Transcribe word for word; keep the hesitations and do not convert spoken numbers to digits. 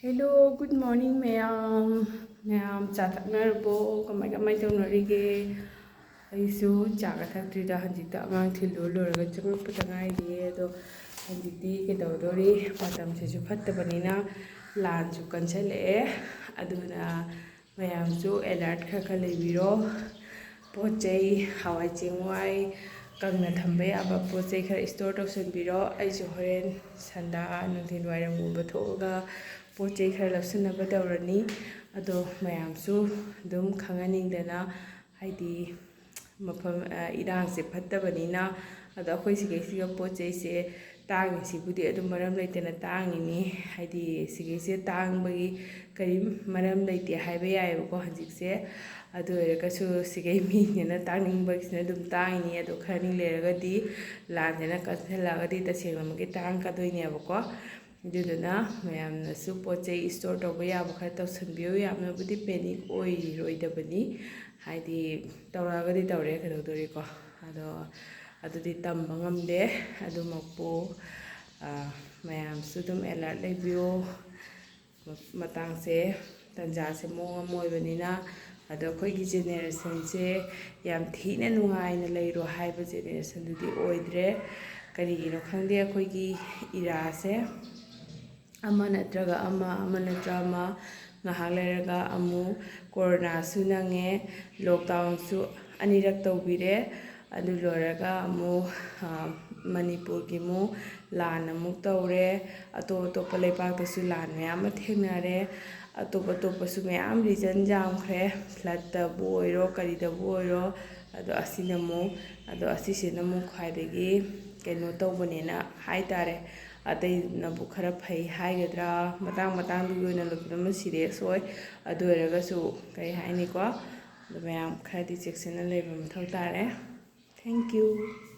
Hello, good morning ꯃꯌꯥꯝ꯫ ꯃꯌꯥꯝ ꯆꯥ ꯊꯛꯅꯔꯕꯣ? ꯀꯃꯥꯏ ꯀꯃꯥꯏ ꯇꯧꯅꯔꯤꯒꯦ? ꯑꯩꯁꯨ ꯆꯥꯒ ꯊꯛꯇ꯭ꯔꯤꯗ, ꯍꯧꯖꯤꯛꯇ ꯑꯉꯥꯡ ꯊꯤꯜꯂꯨ ꯂꯣꯏꯔꯒ ꯆꯪꯉꯛꯄꯗ ꯉꯥꯏꯔꯤꯌꯦ꯫ ꯑꯗꯣ ꯍꯧꯖꯤꯛꯇꯤ ꯀꯩꯗꯧꯗꯣꯔꯤ, ꯃꯇꯝꯁꯤꯁꯨ ꯐꯠꯇꯕꯅꯤꯅ ꯂꯥꯟꯁꯨ ꯀꯟꯁꯜꯂꯛꯑꯦ꯫ ꯑꯗꯨꯅ ꯃꯌꯥꯝꯁꯨ alert ꯈꯔ ꯈꯔ ꯂꯩꯕꯤꯔꯣ꯫ ꯄꯣꯠ ꯆꯩ, ꯍꯋꯥꯏ ꯆꯦꯡꯋꯥꯏ, ꯀꯪꯅ ꯊꯝꯕ ꯌꯥꯕ ꯄꯣꯠ ꯆꯩ ꯈꯔ store ꯇꯧꯁꯟꯕꯤꯔꯣ꯫ ꯑꯩꯁꯨ ꯍꯣꯔꯦꯟ ꯁꯟꯗꯥ ꯅꯨꯡꯊꯤꯜ ꯋꯥꯏꯔꯝꯒꯨꯝꯕ ꯊꯣꯛꯑꯒ ꯄꯣꯠ ꯆꯩ ꯈꯔ ꯂꯧꯁꯤꯟꯅꯕ ꯇꯧꯔꯅꯤ꯫ ꯑꯗꯣ ꯃꯌꯥꯝꯁꯨ ꯑꯗꯨꯝ ꯈꯪꯍꯟꯅꯤꯡꯗꯅ, ꯍꯥꯏꯗꯤ ꯃꯐꯝ, ꯑ, ꯏꯔꯥꯡꯁꯦ ꯐꯠꯇꯕꯅꯤꯅ꯫ ꯑꯗꯣ ꯑꯩꯈꯣꯏ ꯁꯤꯒꯩꯁꯤꯒ ꯄꯣꯠ ꯆꯩꯁꯦ ꯇꯥꯡꯉꯤꯁꯤꯕꯨꯗꯤ ꯑꯗꯨꯝ ꯃꯔꯝ ꯂꯩꯇꯅ ꯇꯥꯡꯉꯤꯅꯤ꯫ ꯍꯥꯏꯗꯤ ꯁꯤꯒꯩꯁꯦ ꯇꯥꯡꯕꯒꯤ ꯀꯔꯤꯝ ꯃꯔꯝ ꯂꯩꯇꯦ ꯍꯥꯏꯕ ꯌꯥꯏꯑꯕꯀꯣ ꯍꯧꯖꯤꯛꯁꯦ꯫ ꯑꯗꯨ ꯑꯣꯏꯔꯒꯁꯨ ꯁꯤꯒꯩ ꯃꯤꯁꯤꯅ ꯇꯥꯡꯅꯤꯡꯕꯒꯤꯁꯤꯅ ꯑꯗꯨꯝ ꯇꯥꯡꯉꯤꯅꯤ꯫ ꯑꯗꯣ ꯈꯔꯅꯤ ꯂꯩꯔꯒꯗꯤ ꯂꯥꯟꯁꯤꯅ ꯀꯟꯁꯤꯜꯂꯛꯑꯒꯗꯤ ꯇꯁꯦꯡꯅꯃꯛꯀꯤ ꯇꯥꯡꯉꯛꯀꯗꯣꯏꯅꯦꯕꯀꯣ꯫ ꯑꯗꯨꯗꯨꯅ ꯃꯌꯥꯝꯅꯁꯨ ꯄꯣꯠ ꯆꯩ store ꯇꯧꯕ ꯌꯥꯕ ꯈꯔ ꯇꯧꯁꯟꯕꯤꯌꯨ꯫ ꯌꯥꯝꯅꯕꯨꯗꯤ panic ꯑꯣꯏꯔꯣꯏꯗꯕꯅꯤ, ꯍꯥꯏꯗꯤ ꯇꯧꯔꯛꯑꯒꯗꯤ ꯇꯧꯔꯦ, ꯀꯩꯗꯧꯗꯣꯔꯤꯀꯣ꯫ ꯑꯗꯣ ꯑꯗꯨꯗꯤ ꯇꯝꯕ ꯉꯝꯗꯦ꯫ ꯑꯗꯨꯃꯛꯄꯨ, ꯑ, ꯃꯌꯥꯝꯁꯨ ꯑꯗꯨꯝ alert ꯂꯩꯕꯤꯌꯨ꯫ ꯃꯇꯥꯡꯁꯦ, ꯇꯟꯖꯥꯁꯦ ꯃꯑꯣꯡ ꯑꯃ ꯑꯣꯏꯕꯅꯤꯅ꯫ ꯑꯗꯣ ꯑꯩꯈꯣꯏꯒꯤ generationꯁꯦ ꯌꯥꯝ ꯊꯤꯅ ꯅꯨꯡꯉꯥꯏꯅ ꯂꯩꯔꯣ ꯍꯥꯏꯕ generationꯗꯨꯗꯤ ꯑꯣꯏꯗ꯭ꯔꯦ꯫ ꯀꯔꯤꯒꯤꯅꯣ ꯈꯪꯗꯦ, ꯑꯩꯈꯣꯏꯒꯤ ꯏꯔꯥꯁꯦ ꯑꯃ ꯅꯠꯇ꯭ꯔꯒ ꯑꯃ, ꯑꯃ ꯅꯠꯇ꯭ꯔ ꯑꯃ, ꯉꯥꯏꯍꯥꯛ ꯂꯩꯔꯒ ꯑꯃꯨꯛ ꯀꯣꯔꯣꯅꯥꯁꯨ ꯅꯪꯉꯦ, lockdownꯁꯨ ꯑꯅꯤꯔꯛ ꯇꯧꯕꯤꯔꯦ꯫ ꯑꯗꯨ ꯂꯣꯏꯔꯒ ꯑꯃꯨꯛ, ꯑ, ꯃꯅꯤꯄꯨꯔꯒꯤ ꯑꯃꯨꯛ ꯂꯥꯟ ꯑꯃꯨꯛ ꯇꯧꯔꯦ꯫ ꯑꯇꯣꯞ ꯑꯇꯣꯞꯄ ꯂꯩꯕꯥꯛꯇꯁꯨ ꯂꯥꯟ ꯃꯌꯥꯝ ꯑꯃ ꯊꯦꯡꯅꯔꯦ꯫ ꯑꯇꯣꯞ ꯑꯇꯣꯞꯄꯁꯨ ꯃꯌꯥꯝ reason ꯌꯥꯝꯈ꯭ꯔꯦ, floodꯇꯕꯨ ꯑꯣꯏꯔꯣ, ꯀꯔꯤꯗꯕꯨ ꯑꯣꯏꯔꯣ꯫ ꯑꯗꯣ ꯑꯁꯤꯅ ꯑꯃꯨꯛ, ꯑꯗꯣ ꯑꯁꯤꯁꯤꯅ ꯑꯃꯨꯛ ꯈ꯭ꯋꯥꯏꯗꯒꯤ ꯀꯩꯅꯣ ꯇꯧꯕꯅꯦꯅ ꯍꯥꯏꯇꯥꯔꯦ꯫ ꯑꯇꯩꯅꯕꯨ ꯈꯔ ꯐꯩ ꯍꯥꯏꯒꯗ꯭ꯔꯥ, ꯃꯇꯥꯡ ꯃꯇꯥꯡꯗꯨꯒꯤ ꯑꯣꯏꯅ ꯂꯣꯏꯄꯨꯅꯃꯛ serious ꯑꯣꯏ꯫ ꯑꯗꯨ ꯑꯣꯏꯔꯒꯁꯨ ꯀꯔꯤ ꯍꯥꯏꯅꯤꯀꯣ, ꯑꯗꯣ ꯃꯌꯥꯝ ꯈꯔꯗꯤ ꯆꯦꯛꯁꯤꯟꯅ ꯂꯩꯕ ꯃꯊꯧ ꯇꯥꯔꯦ꯫ Thank you꯫